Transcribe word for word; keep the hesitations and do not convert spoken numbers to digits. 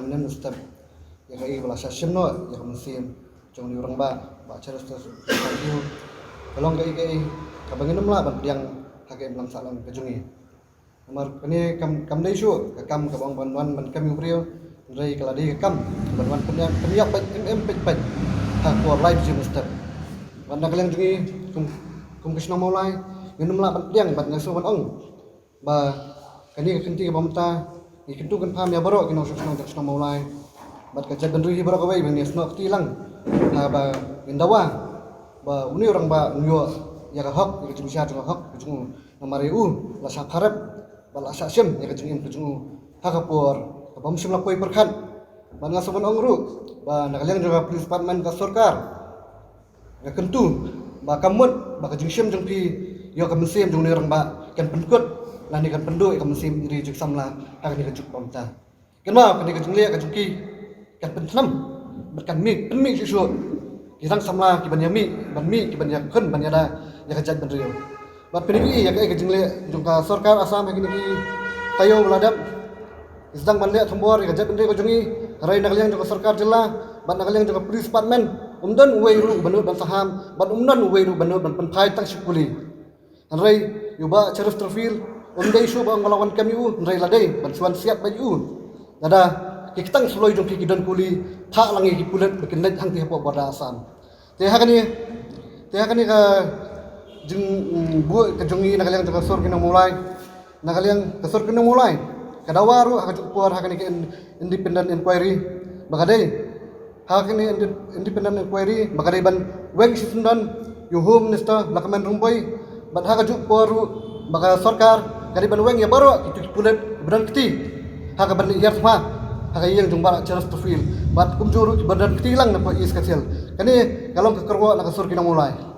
Mynstep ïa kaei ba la shah shim noh ïa ka mynsiem jong une u rangbah, Bah Cheristerfield. Ka long kaei kaei kaba ngin ym lah ban pdiang ha ka imlang sahlang ka jong ngi. Namar kane kam, kam dei shuh ka kam kaba ong ban wan ban kam ïa u briew, hynrei ka la dei ka kam ban wan pynïap, pynïap peit, em em peit peit ha ka por lai baje mynstep. Bad na ka liang jong ngi kum, kum ka shnong Mawlai, ngin ym lah ban pdiang, bad nga sngew ban ong ba kane ka kynti kaba mynta ngi kyntu kynpham ïa baroh ki nongshong shnong jong ka shnong Mawlai bad ka jaitbynriew hi baroh kawei, ba ngin ïasnoh kti lang, ha ba ngin dawa ba une u rangbah un ïoh ïa ka hok, ïa ka jingbishar jong ka hok ka jong u. Namar ïa u la shah pharep bad la shah shim ïa ka jingim ka jong u ha ka por kaba ym shym la poi pyrkhat. Bad nga sngew ban ong ruh ba na ka liang jong ka police department, ka sorkar, nga kyntu ba ka mut ba ka jingshim jong phi ïa ka mynsiem jong une u rangbah kan pynkut lane kan pynduh ïa ka mynsiem ri jong ki samla ha kane ka juk ba mynta. Kynmaw, kane ka jingleh ka jong ki kan pynthnam bad kan mih, pynmih shuh shuh ki rang samla ki ban ïa mih, ban mih, ki ban ïa khun, ban ïada ïa ka jaitbynriew. Bad phin ïohi ïa kaei ka jingleh jong ka sorkar Assam ha kine ki taïew ba la dep. Ki sdang ban leh thombor ïa ka jaitbynriew ka jong ngi, hynrei na ka liang jong ka sorkar jylla bad na ka liang jong ka police department, ym don uwei ruh ban nud ban saham bad ym don uwei ruh ban nud ban pynphai tang shi kuli. Hynrei ïa u Bah Cheristerfield, ym dei shuh ba ong ba la wan kam ïa u, hynrei la dei ban shu wan siat bad ïa u. Lada ki ktang suloi jong ki ki don kuli, phah lang ïa ki pulit ba kin leit hangtei hapoh border Assam. Te ha kane, te ha kane ka jingbuh ka jong ngi na ka liang jong ka sur ki nong Mawlai, na ka liang ka sur ki nong Mawlai ka dawa ruh ha ka juh por ha kane ka in-, independent inquiry ba ka dei, ha kane inde-, independent inquiry ba ka dei ban weng shisyndon ïa u Home Minister Lahkmen Rymbui, bad ha ka juh por ruh ba ka sorkar ka dei ban weng ïa baroh kito ki pulit ba don kti ha kaban ïar thma ha ka ïing jong Bah Cheristerfield, bad kumjuh ruh kiba don kti lang na poh East Khasi Hills. Kane ka long ka kyrwoh na ka sur ki nong Mawlai.